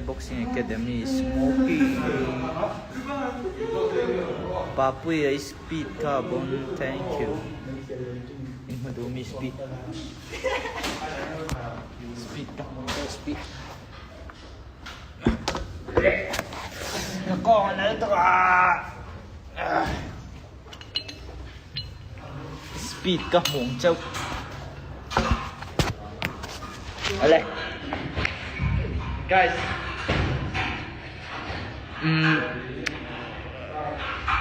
Boxing Academy Smoky Papuia i speed kha bon thank you in hmu duh mi speed speed ka hmu tawh speed ka kawng a nal tawh a Speed ka hmuh ang chauh. Ale. Guys. Mm.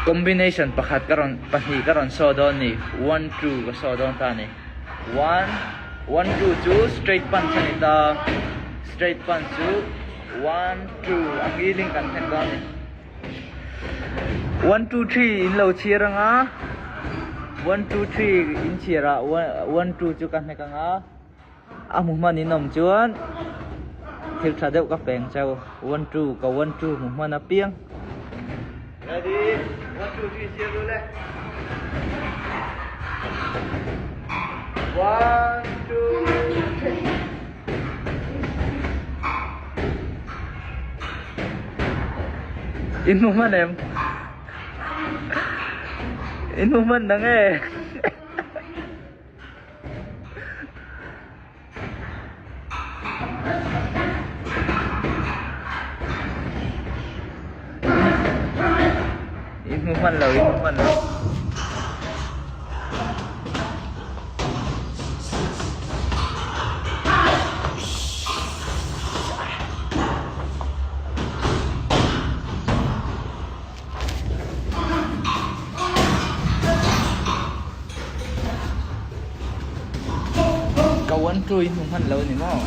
Combination pakhat ka rawn pahnih ka rawn saw dawn ni. 1 2 ka saw dawn ta ni. 1 1 2 chu straight punch a ni ta. Straight punch chu 1 2 ang iling kan thlen dawn ni. 1 2 3 in lo chhiar anga 1 2 3 in chhiar ah 1 2 chu ka hnek anga a hmu hman in awm chuan thil tha deuh ka peng cheu 1 2 ka 1 2 hmu hman apiang ready 1 2 3 chhiar ru le 1 2 3 In hmu hman em? In hmu hman dang e. In hmu hman lo, in hmu hman lo. Ka one two in hmu hman lo ni maw?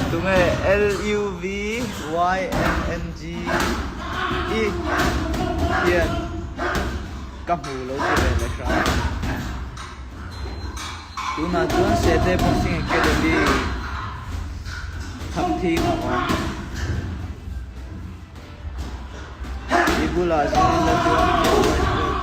Tunge L U V Y N N G E hian ka hmu lo ti ve leh hram. Tunah chuan Sete Boxing Academy thak thing a awm. I bulah chuan la chuan white belt.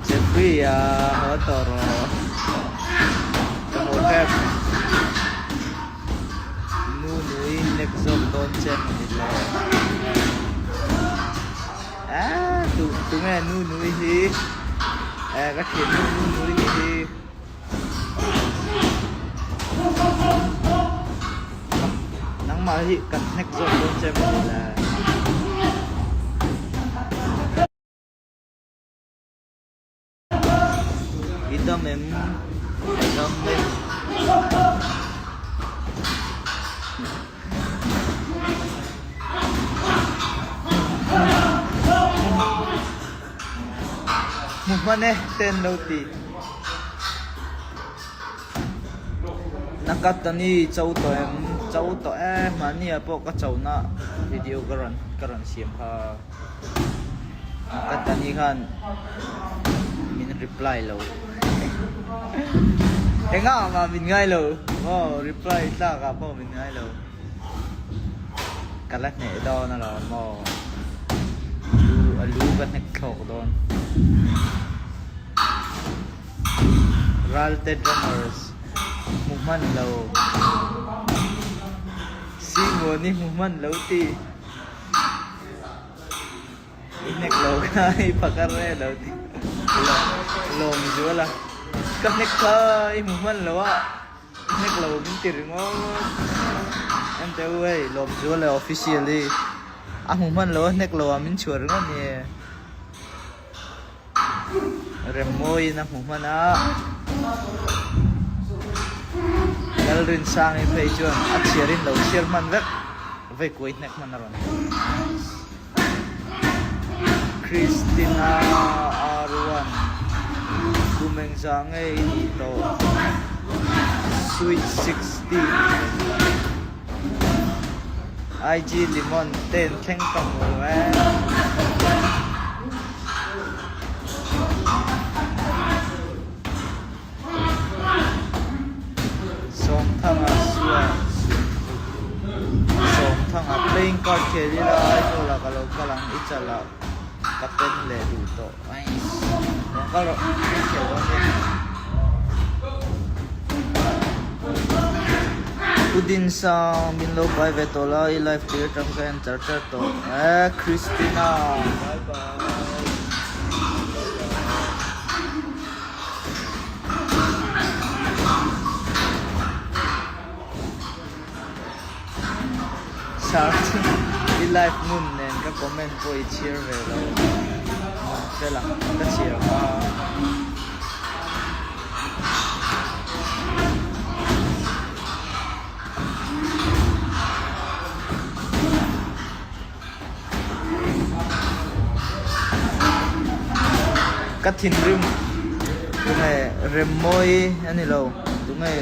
Jeffrey a haw tawh rawh ka haw tep nu nui nek zawk dawn che ni le ah tu tunge nu nui hi eh ka thian nu nu nui ni hi. Nangmah hi kan hnek zawk dawn che maw ni le. I dam em? I dam em? Hmu hman e ten lo ti. Nakatani cho tawh em? Cho tawh e, mahni ah pawh ka cho na video ka rawn ka rawn siam kha. Nakatani khan min reply lo. Engah mah min ngai lo maw reply tlak ah pawh min ngai lo. Ka la hneh dawn alawm maw? Lu a lu ka hnek thlawk dawn. Ralte Drummers hmu hman lo. Simon i hmu hman lo ti. I hnek lo kha i phakar e lo ti. Lawm zual a. Ka hnek kha i hmu hman lo a. Hnek lo min ti ringawt. En teh u hei Lawmzual leh official hi a hmu hman lo a hnek lo ah min chhuah ringawt ni e. Remmawiin a hmu hman a. Lalrinsangi phei chuan a chhiar in lo chhiar hman vek vei kuai hnek hman a rawn. Christina R1. engzah nge i nih tawh? Sweet 16 IG Limon ten thleng ka hmu e. Sawmthanga suan Sawmthanga playing card khel ila Aizawlah ka lo kal ang i chalah ka pen leh duh tawh Aiss rawn kal rawh i khel dawn nia. Pu Dinsang min lo pai ve tawh la i live tir atang ka en char char tawh e Christina bye bye. Sir i live ngun nen ka comment pawh i chhiar ve lo mun fel ang ka chhiar kha. Ka thinrim tunge Remmawi a ni lo tunge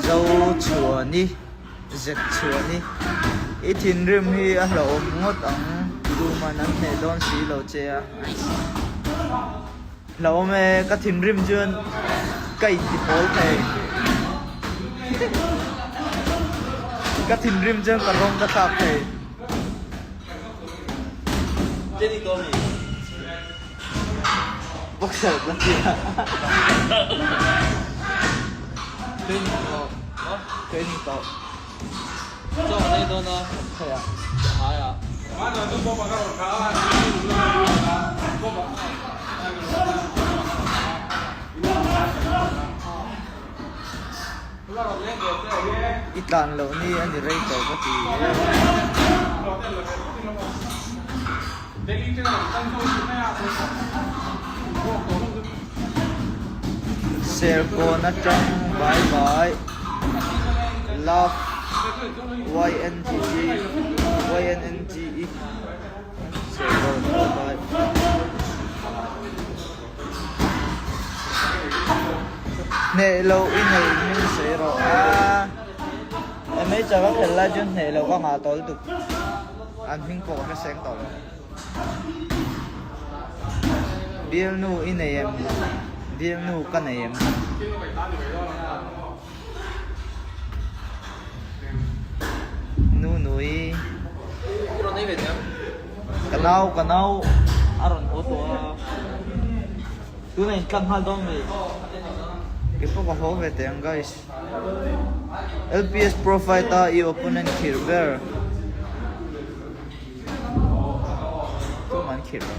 Zochhuani Zekchhuani i thinrim hi a hlauhawm ngawt ang tuman an hneh dawn si lo che a hlauhawm e ka thinrim chuan ka intipawl thei ka thinrim chuan ka rawng ka thlak thei. Boxer ka tia Training tawh Training tawh Chaw an ei dawn a Khawiah Haiah I tlan loh ni a ni rei tawh ka ti e. Serkawn atang bye bye love YNGG YNNGE Serkawn bye bye. Hneh loh i neih hming sawi rawh a. Amateur ka khelh lai chuan hneh loh ka ngah tawl tuk. An hming pawh ka hre seng tawh lo. Bialnu i nei em? Bialnu ka nei em? Nunui. Ka nau ka nau a rawn haw tawh a. Tunah in tlang nghal dawn mai. Keipawh ka haw ve teh ang guys. LPS profile ta i opponent khirh ber. Tumah an khirh lo.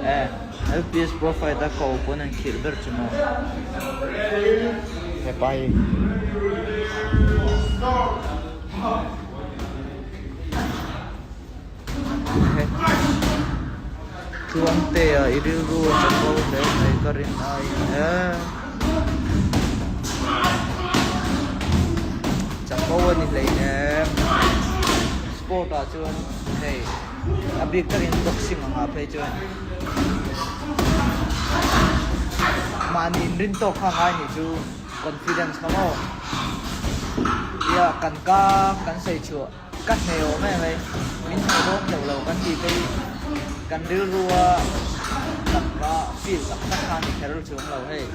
Eh, LPS profile ta ka opponent khirh ber chu maw. Hepa hi. Tluangtea i rilru a chapo hle mai ka rin aiin e. Chapo a ni hleinem. Sport ah chuan hei a bik takin boxing ang ah phei chuan mahni inrin tawk kha ngai nih chu confidence kha maw. Tia kan ka kan sawi chhuah. Ka hne awm em mai, min hne dawn teuh lo kan tih te hi kan rilrua tak va feel tak tak kha a ni kher chuang lo hei.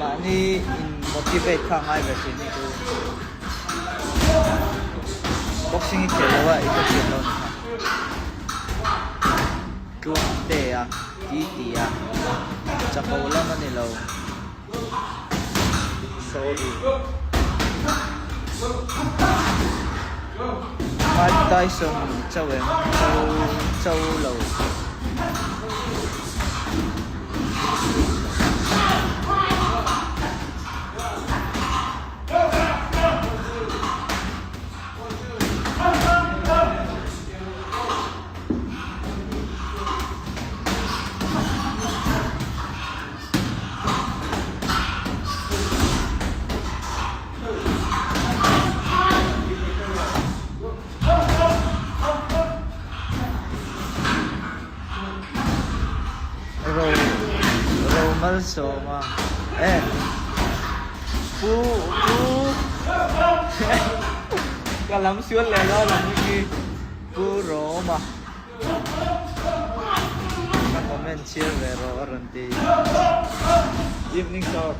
Mahni in motivate kha a ngai ve thin hi chu boxing i khel lo a i hrethiam lo a ni kha. Tluang te a ti ti a chapo lam a ni lo. Sorry. Mike Tyson chauh em? Cho cho lo. Malsawma e Pu Pu ka lam sual leh lo lam hi Pu Roma ka comment chhiar ve rawh a rawn ti. Evening sir.